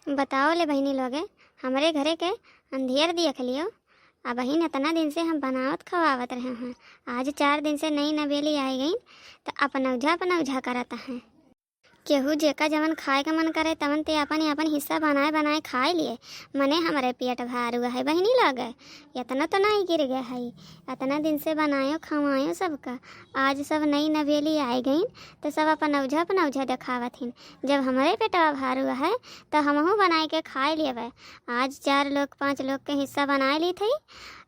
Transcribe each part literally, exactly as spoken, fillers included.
बताओ ले बहिनी लोगे, हमरे घरे के अंधियर देख लियो। अबहिन इतना दिन से हम बनावत खवावत रहे हैं, आज चार दिन से नई नवेली आइ गईं, त अपनौझा अपनौझा करत हैं। केहू जेका जवन खाए का मन करे, तवन ते आपन आपन हिस्सा बनाए बनाए खाए लिए। मने हमरे पेट भारू है बहिनी लोगे, इतना तो नाई गिर गए है। इतना दिन से बनायो खवायो सबका, आज सब नई नवेली आइ गईं, त सब अपनौझा अपनौझा देखावत हिन। जब हमरे पेटवा भारू है, त हमहू बनाए के खाए लेबै। आज चार लोग पाँच लोग के हिस्सा बनाए ली थई,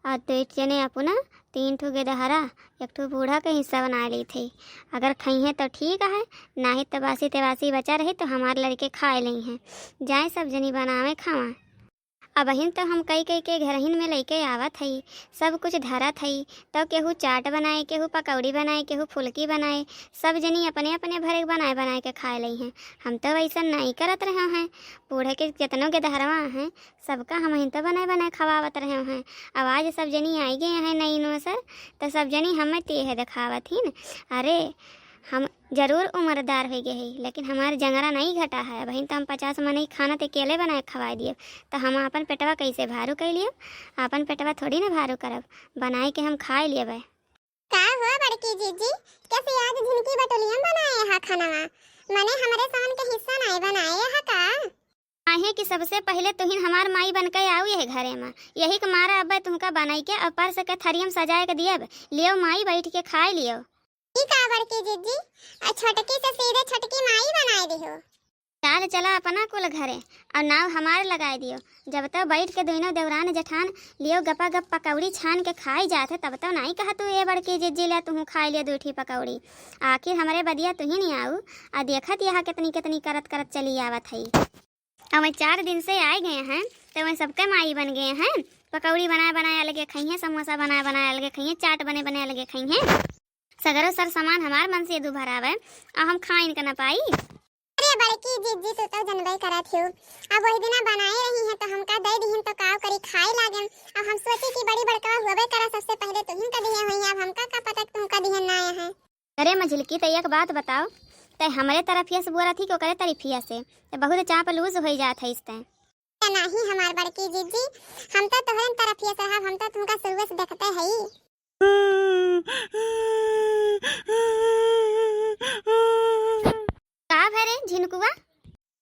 और दो जने अपना, तीन ठो गेदहरा, एक ठो बूढ़ा के हिस्सा बनाए ली थई। अगर खइहें त ठीक है, नाहीं त बासी तेवासी बचा रही त हमार लड़के खाए लइहें। जाए सब जनी बनावे खावा। अबहिन तो हम कई कई के घरहिन में लइके आवत हई, सब कुछ धरत हई, तो केहू चाट बनाए, केहू पकौड़ी बनाए, केहू फुलकी बनाए, सब जनी अपने अपने भरे बनाए बनाए के खाए लइहें। हम तो वैसन नाई करत रहे हैं, बूढ़े के जितनो गेदहरवा हैं, सबका हमहिन तो बनाए बनाए खवावत रहे हैं। अब आज सब जनी आइ गए हैं नई नोसर, तो सब जनी हमें तेह देखावत हिन। अरे, हम जरूर उम्रदार होइ गए हई, लेकिन हमार जंगरा नहीं घटा है। अबहिन तो हम पचास मनई खाना ते अकेले बनाए खवाए दिए, तो हम आपन पेटवा कैसे भारू कइ लिए? आपन पेटवा थोड़ी ना भारू करब, बनाए के हम खाए लेबै। का हुआ बड़की जीजी, कैसे आज झिनकी बटुलियम बनाए हा खानवा? मने हमरे सामान के हिस्सा नहीं बनाए हा का? काहे कि सबसे पहिले तुहिन हमार माई बन के आऊ यह घरे में, यही के मारा अब तुमका बनाई के और परस के थरियम सजाए के दियब। लियो माई, बैठ के खाए लियो। ई का बड़की जीजी, आ छोटकी से सीधे छोटकी माई बनाए दिहो। चाल चला अपना कुल घरे और नाव हमार लगाए दियो। जब तक बैठ के दोनों देवरान जेठान लियो गपा गप पकौड़ी छान के खाई जात है, तब तो नाई कहा तू ए बड़की जीजी ले तुहू खाए लियो दू ठी पकौड़ी। आखिर हमरे बदिया तुहिन आऊ, आ देखत यहाँ कितनी कितनी करत करत चली आवत है। अब वहीं चार दिन से आए गए हैं, तो वहीं सबके माई बन गए हैं। पकौड़ी बनाए बनाए अलगे खइहें, समोसा बनाए बनाए अलगे खइहें, चाट बने बने अलगे खइहें। सगरो सर सामान हमार मन से दू भरावे, आ हम खाइन के न पाई। अरे बड़की जीजी, तू तो जनबे करत हो, अब वही दिना बनाए रही हैं तो हमका दे दिहिन तो काव करी, खाए लागेम। अब हम सोची कि बड़ी बड़का हुए करा, सबसे पहले तुहिन का दिए हुई, अब हमका का पता कि तुमका दिहन ना आया है। अरे मझिलकी, तै एक बात बताओ, तै हमरे तरफिया से बोलत ही कि ओकरे तरफिया से? तै बहुत चापलूस होई जात है इस तै। या नाही हमार बड़की जीजी, हम तो तोहरे तरफिया से हब, हम तो तुमका शुरुए से देखते हई। का भरे झिनकुआ?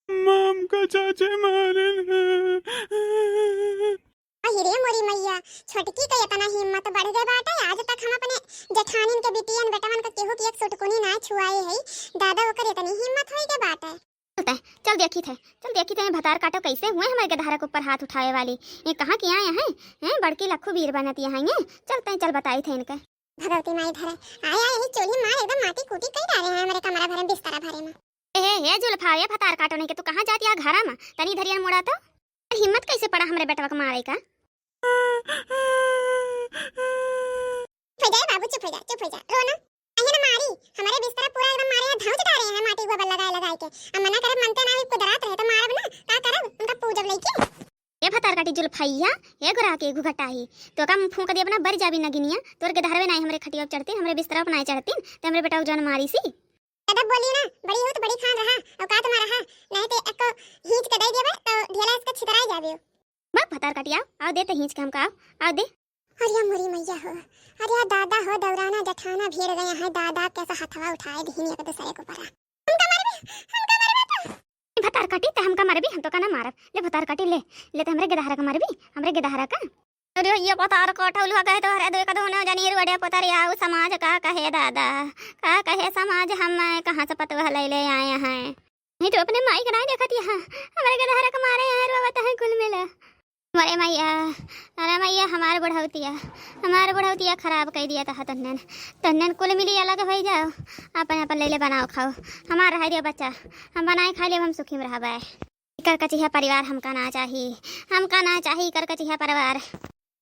माम का चाचे मारे हैं। अहि रे मोरी मैया, छोटकी के इतना हिम्मत बढ़ गए बाटे। आज तक हम अपने जेठानिन के बिटियन बेटवन के केहू के एक सुटकुनी ना छुआए हई। दादा, ओकर इतनी हिम्मत होई के बाटे। चलते हैं, चल देखी थे, चल देखी थे, भतार काटो कैसे हुए हमारे गदहरा के ऊपर हाथ उठावे वाली। ये कहाँ की आए हैं? हैं, बड़की लखू वीर बनत यहाँ हैं। चलते हैं, चल बताई थे इनके। भगवती माई धरे, आया यही चोली मार एकदम माटी कूटी कई डाले हैं हमारे कमरा भरे, बिस्तरा भरे में। ए, हे, हे, जुल्फा, ए, भतार काटो नहीं के, तू कहाँ जाती है घरा में? तनी धरियन मुड़ा तो। हिम्मत कैसे पड़ा हमरे बेटवा के मारे का? चुप हो जा बाबू, चुप हो जा, चुप हो जा, रो ना। अहे ना मारी, हमारे बिस्तरा पूरा एकदम मारे यहाँ धौंस डारे हैं माटी गोबर लगाए लगाए के। अब मना करे, मनते ना, अभी कुदरात रहे तो मारब ना, का करब, उनका पूजब लइके। ए भतार काटी जुल्फैया, ए गोरा के घुघटाही, तो का फूंक दिया अपना बर जाबी नगिनिया, तोर के धरवे नाई हमरे खटिया पे चढ़तीन, हमरे बिस्तरा पे नाई चढ़तीन, ते हमरे बेटा जौन मारी सी। ज्यादा बोली ना, बड़ी हो तो बड़ी खान रहा, औकात में रहा, नहीं ते एको हींच के दे देबे तो ढेला इसका छितराई जाबे। बा भतार काटी, आओ, आओ दे ते हींच के हमका, आओ, आओ दे। अरे मोरी मैया हो, अरे दादा हो, दौराना जठाना भिड़ गया है, दादा कैसा हथवा उठाए दीन एक दूसरे के ऊपर। हमका मारबे, हमका मारबे तो। भतार काटी, ते हमका मारबी, हम तो का ना मारब। ले भतार काटी, ले, ले ते हमरे गेदहरा का मारबी, हमरे गेदहरा का। अरे ये भतार काटा उलवा गए तो हरे दो का दोनों जनी रोडे पतर आऊ, समाज का कहे दादा, का कहे समाज, हम कहाँ से पतवा ले ले आए हैं। नहीं तो अपने माई के नाई देखत यहाँ, हमारे के धारा के मारे यहाँ रोवत हैं कुल मिला। अरे मैया, अरे मैया, हमार बुढ़ौतिया, हमार बुढ़ौतिया खराब कइ दिया तहा तन्नन, तन्नन कुल मिली अलग होइ जाओ, अपन अपन ले ले बनाओ खाओ, हमार रह दिया बच्चा, हम बनाए खा लेब, हम सुखी में रहबे। कर कचिया परिवार हमका ना चाही, हमका ना चाही कर कचिया परिवार।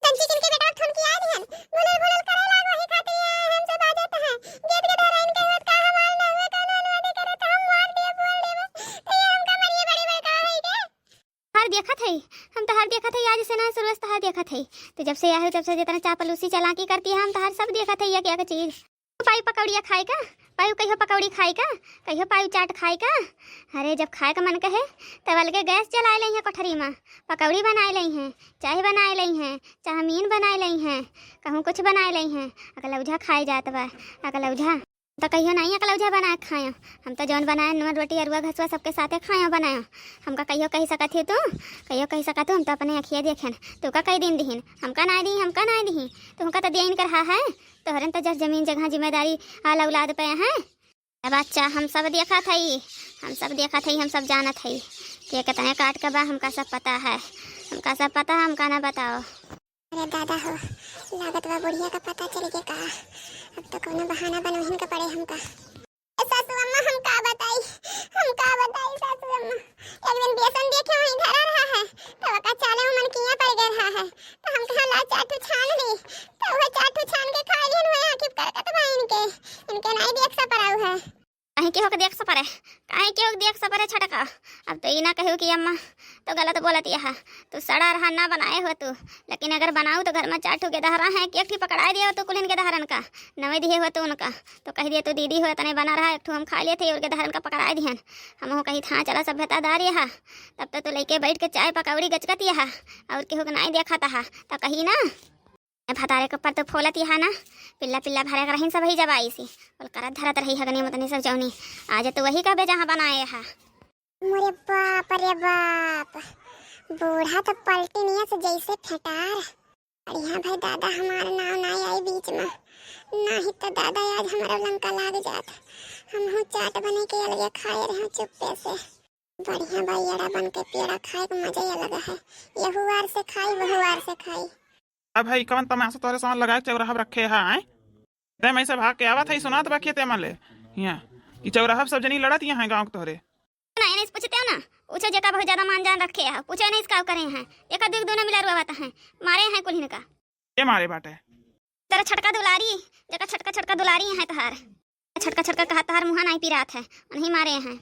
तंची किनके बेटा फोन किया दिहन, भुलल भुलल करे लाग, वही खातिर ये हमसे बाजत हैं। गेट के धारा इनके होत का हमार ना हुए, कानून वादे करे तो हम मार दिए, बोल देबे। तो ये हमका मारिए बड़ी बड़का है के। हर देखत है, हम तो हर देखत है, आज से ना शुरू से तो हर देखत है। तो जब से आए हो, जब से जितना चापलूसी चालाकी करती है, हम तो हर सब देखत है, ये क्या का चीज। पाई पकौड़िया खाए का, पाई कहियो पकौड़ी खाए का, कहियो पाई चाट खाए का। अरे, जब खाए का मन कहे, तब अलगे गैस जलाए लइहें कोठरी मा, पकौड़ी बनाए लइहें, चाय बनाए लइहें, चाउमीन बनाए लइहें, कहूँ कुछ बनाए लइहें। अकलौझा खाए जात बा, अकलौझा। त कहियो नाहीं अकलौझा बनाए खायो। हम त जौन बनाए नून रोटी अरुआ घसुआ सबके साथे खायो बनायो। हमका कहियो कहि सकत ही तू, कहियो कहि सकत हू, हम त अपने अखिया देखेन। तू का कहि दिन दिहिन, हमका नाहीं दिही, हमका नाहीं दिही। तुहका त दिया इनकर हा है, तोहरन त जर जमीन जगह जिम्मेदारी आल औलाद पे है। ए बच्चा, हम सब देखत हई, हम सब देखत हई, हम सब जानत हई कि केतने काट के बा, हमका सब पता है, हमका सब पता है, हमका ना बताओ। अरे दादा हो, लागत बा बुढ़िया का पता चल के का। अब तो कौनो बहाना बनवहिन का पड़े हमका। ए सासू अम्मा, हम का बताई, हम का बताई सासू अम्मा। एक दिन बेसन देखे वहीं धरा रहा है, तो ओका चाले में मन किया पड़ गए रहा है, तो हम कहा ला चार ठो छान ली, तो वह चार ठो छान के खा लिहन, वह आँखी करकत बा इनके, इनके नाहीं देख सा पराऊ है। काहे केहू के देख सपरे, काहे केहू के देख सपरे छटका। अब तो ई ना कहू कि अम्मा तो गलत बोलत यहा, तू सड़ा रहा ना बनाए हो तू, लेकिन अगर बनाऊ तो घर में चार ठो गेदहरा है, एक ठी पकड़ाए दिए हो तू कुलिन गेदहरन का, नवे दिए हो तू उनका, तो कह दिए तू दीदी हो तने बना रहा, एक ठो हम खा लिए थे और गेदहरन का पकड़ाए दिहन। हम कही था चला सभ्यतादार यहा, तब तो तू लेके बैठ के चाय पकौड़ी गचकत यहा और केहू के नाई देखा तहा, तो कही ना ए भतारे के ऊपर तो फोलत यहा ना, पिल्ला पिल्ला भरे के रहिन सब ही जब आई सी, बोल करत धरत रही हगने मतने सब जौनी, आज तो वही कहबे जहाँ बनाए हा। मोरे बाप रे बाप, बूढ़ा तो पलटी निया से जैसे फेटार। बढ़िया भाई दादा हमार नाव ना आई बीच में, नाही तो दादा आज हमारा लंका लाग जात। हम हूँ चाट बने के अलगे खाए रहे चुप्पे से। बढ़िया बा, एड़ा बन के पेड़ा खाए के मजा ही अलग है। यहू वार से खाई, वहू वार से खाई। अब भाई, कवन तमाशा तोहरे सामने लगा के चौराहा पे रखे है, आए? तै मैं से भाग के आवत है, सुनात बा खेते में ले। हियाँ, कि चौराहा पे सब जनी लड़त यहाँ गाँव के तोहरे। ना, इन्हें से पूछते हो ना, पूछो जेका बहुत ज्यादा मान जान रखे है, पूछो इन्हें से का करे हैं। एक दुख दोनों मिला रुआवत हैं, मारे हैं कुल इनका। के मारे बाटे? तेरा छटका दुलारी, जेका छटका छटका दुलारी है तहार। छटका छटका कहा तहार मुँहा नाई पिरात है, उन्हीं मारे हैं।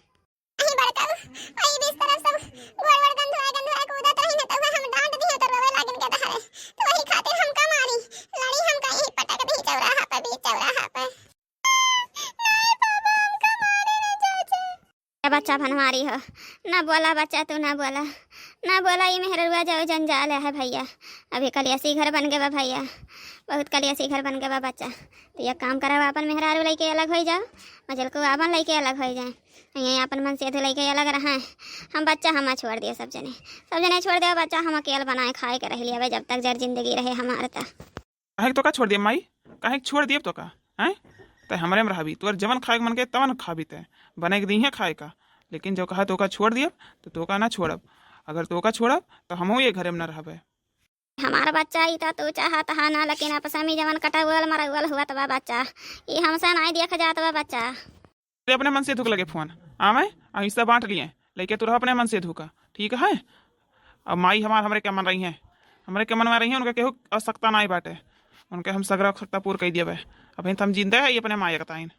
अही बड़का, वही बीस तरफ सब गोड़ गोड़ गंधुआ गंधुआ कूदत रही न, तो हम डांट दिए तो रोवे लागिन के दहाड़े। तो वही खातिर हमका मारी, लड़ी हमका यही पटक दी चौराहा पे, बीच चौराहा पे। नहीं बाबा, हमका मारे ना चाचा। ए बच्चा बनवारी हो, ना बोला बच्चा, तू ना बोला, ना बोला, ये मेहररुआ जाओ जंजाल है भैया। अभी कलियासी घर बन गए बा भैया, बहुत कलियासी घर बन गए बा बच्चा। तो ये काम करा, अपन मेहरारू लेके अलग हो जाओ, मजल को आपन लेके अलग हो जाए। यहीं अपन मन सेधु लइके अलग रहा है। हम बच्चा हमा छोड़ दियो सब जने, सब जने छोड़ दियो बच्चा, हम अकेल बनाए खाए के रह लिया जब तक जर जिंदगी रहे हमार त। काहे के तोका छोड़ दियब माई? काहे के छोड़ दियब तोका? हैं? तै हमरे में रहबी, तोर जवन खाए के मन के तवन खाबी तै, बने के दीहे खाए का। लेकिन जो कहा तोका छोड़ दियब तो तोका ना छोड़ब। अगर तोका छोड़ब तो हमहू ये घरे में ना रहबे। हमार बच्चा ई त तू चाहत हा ना, लेकिन आपस में जवन कटौल मरौल हुआ त बा बच्चा, ई हमसे नाई देख जात बा बच्चा। ते अपने मन से धुक लगे फोन, आवे आ हिस्सा बांट लिए, लेके तू रह अपने मन से धुका, ठीक है? अब माई हमार हमरे के मन रही हैं, हमरे के मन में रही हैं, उनका केहू आवश्यकता नाई बाटे, उनके हम सगरा आवश्यकता पूर कर दिया। अभी तो हम जिंदा है, ये अपने माई के ताइन।